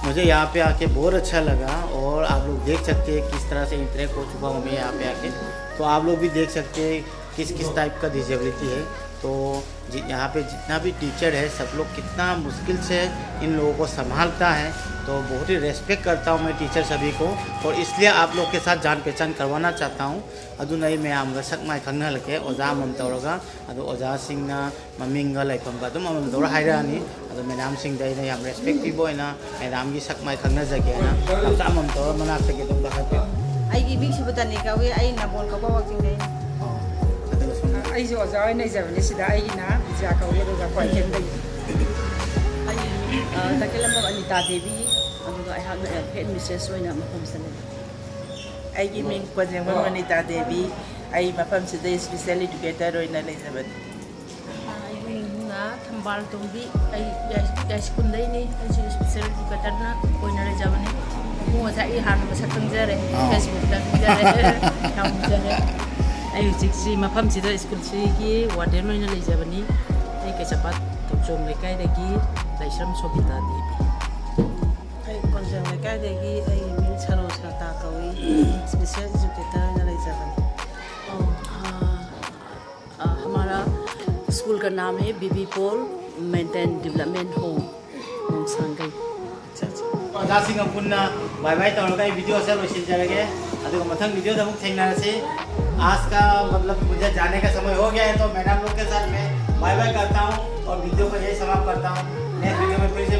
मुझे यहाँ पे आके बहुत अच्छा लगा और आप लोग देख सकते हैं किस तरह से इंटरेक्ट हो चुका हूँ मैं यहाँ पे आके। तो आप लोग भी देख सकते हैं किस किस टाइप का डिजेबिलिटी है। तो जि- यहाँ पे जितना भी टीचर है, सब लोग कितना मुश्किल से इन लोगों को संभालता है। तो बहुत ही रेस्पेक्ट करता हूँ मैं टीचर सभी को, और इसलिए आप लोग के साथ जान पहचान करवाना चाहता हूँ। ꯑꯗꯨꯅ ꯑꯩ ꯃꯌꯥꯝꯒ ꯁꯛ ꯃꯥꯏ ꯈꯪꯅꯍꯜꯂꯛꯀꯦ ꯑꯣꯖꯥ ꯑꯃꯃꯝ ꯇꯧꯔꯒ꯫ ꯑꯗꯣ ꯑꯣꯖꯥꯁꯤꯡꯅ ꯃꯃꯤꯡꯒ ꯂꯩꯐꯝꯒ ꯑꯗꯨꯝ ꯑꯃꯃꯝ ꯇꯧꯔ ꯍꯥꯏꯔꯛꯑꯅꯤ꯫ ꯑꯗꯣ ꯃꯦꯗꯥꯝꯁꯤꯡꯗ ꯑꯩꯅ ꯌꯥꯝ ꯔꯦꯁꯄꯦꯛ ꯄꯤꯕ ꯑꯣꯏꯅ ꯃꯦꯗꯥꯝꯒꯤ ꯁꯛ ꯃꯥꯏ ꯈꯪꯅꯖꯒꯦꯅ ꯇꯥꯃꯣꯆꯥ ꯑꯃꯃꯝ ꯇꯧꯔ ꯃꯅꯥꯛꯇꯒꯤ ꯑꯗꯨꯝ ꯀꯥꯈꯠꯄꯤꯌꯨ꯫ ꯑꯩꯒꯤ ꯃꯤꯡ ꯁꯤꯕꯨꯇꯥꯅꯤ ꯀꯧꯏ꯫ ꯑꯩ ꯅꯝꯕꯣꯜ ꯀꯧꯕ ꯋꯥꯛꯆꯤꯡꯗꯩꯅꯤ꯫ ꯑꯗꯨꯒ ꯁꯣꯝꯒꯤ ꯑꯩꯁꯨ ꯑꯣꯖꯥ ꯑꯣꯏꯅ ꯂꯩꯖꯕꯅꯦ ꯁꯤꯗ꯫ ꯑꯩꯒꯤꯅ ꯕꯤꯖꯌꯥ ꯀꯧꯏ, ꯑꯗꯨꯒ ꯀ꯭ꯋꯥꯀꯩꯊꯦꯜꯗꯒꯤ꯫ ꯑꯩꯒꯤ ꯃꯤꯡ, ꯑ, ꯇꯈꯦꯜꯂꯝꯕꯝ ꯑꯅꯤꯇꯥ ꯗꯦꯕꯤ, ꯑꯗꯨꯒ ꯑꯩꯍꯥꯛꯅ ꯍꯦꯗ ꯃꯤꯁꯇ꯭ꯔꯦꯁ ꯑꯣꯏꯅ ꯃꯐꯝꯁꯤꯗ ꯂꯩ꯫ ꯑꯩꯒꯤ ꯃꯤꯡ ꯀꯣꯟꯖꯦꯡꯕꯝ ꯑꯅꯤꯇꯥ ꯗꯦꯕꯤ꯫ ꯑꯩ ꯃꯐꯝꯁꯤꯗ ꯏꯁꯄꯤꯁꯦꯜ ꯏꯗꯨꯀꯦꯇꯔ ꯑꯣꯏꯅ ꯂꯩꯖꯕꯅꯤ꯫ ꯑꯩꯒꯤ ꯃꯤꯡꯅ ꯊꯝꯕꯥꯜ ꯇꯣꯝꯕꯤ꯫ ꯑꯩ ꯌꯥꯏ-, ꯌꯥꯏꯁ꯭ꯀꯨꯜꯗꯩꯅꯤ꯫ ꯑꯩꯁꯨ ꯏꯁꯄꯤꯁꯦꯜ ꯏꯗꯨꯀꯦꯇꯔꯅ ꯑꯣꯏꯅ ꯂꯩꯖꯕꯅꯤ꯫ ꯃꯕꯨꯡ ꯉꯁꯥꯏ ꯑꯩ ꯍꯥꯟꯅ ꯃꯁꯛ ꯈꯪꯖꯔꯦ꯫ ꯑꯥ꯫ ꯐꯦꯁꯕꯨꯛꯇ ꯈꯪꯖꯔꯦ꯫ ꯌꯥꯝ ꯅꯨꯡꯁꯤꯖꯔꯦ꯫ ꯑꯩ ꯍꯧꯖꯤꯛꯁꯤ ꯃꯐꯝꯁꯤꯗ ꯁ꯭ꯀꯨꯜꯁꯤꯒꯤ ꯋꯥꯔꯗꯦꯟ ꯑꯣꯏꯅ ꯂꯩꯖꯕꯅꯤ꯫ ꯑꯩ ꯀꯩꯁꯥꯝꯄꯥꯠ ꯇꯣꯡꯖꯣꯝ ꯂꯩꯀꯥꯏꯗꯒꯤ ꯂꯥꯏꯁ꯭ꯔꯝ ꯁꯣꯕꯤꯇꯥ ꯗꯦꯕꯤ꯫ ꯑꯩ ꯀꯣꯟꯖꯦꯡ ꯂꯩꯀꯥꯏꯗꯒꯤ꯫ ꯑꯩꯒꯤ ꯃꯤꯡ ꯁꯔꯣꯖ ꯂꯇꯥ ꯀꯧꯏ꯫ ꯏꯁꯄꯤꯁꯦꯜ ꯏꯗꯨꯀꯦꯇꯔ ꯑꯣꯏꯅ ꯂꯩꯖꯕꯅꯤ꯫ ꯑꯣ, ꯑꯥ, ꯑ, हमारा स्कूल का नाम है बीबी पॉल मेंटेन डेवलपमेंट होम, मोंगसांगई। ꯑꯣꯖꯥꯁꯤꯡꯒ ꯄꯨꯟꯅ ꯕꯥꯏ ꯕꯥꯏ ꯇꯧꯔꯒ ꯑꯩ ꯚꯤꯗꯤꯑꯣꯁꯦ ꯂꯣꯏꯁꯤꯟꯖꯔꯒꯦ꯫ ꯑꯗꯨꯒ ꯃꯊꯪ ꯚꯤꯗꯤꯑꯣꯗ ꯑꯃꯨꯛ ꯊꯦꯡꯅꯔꯁꯤ꯫ आज का मतलब मुझे जाने का समय हो गया है, तो मैडम लोग के साथ मैं बाय बाय करता हूँ और वीडियो को यही समाप्त करता हूँ। नेक्स्ट वीडियो में फिर से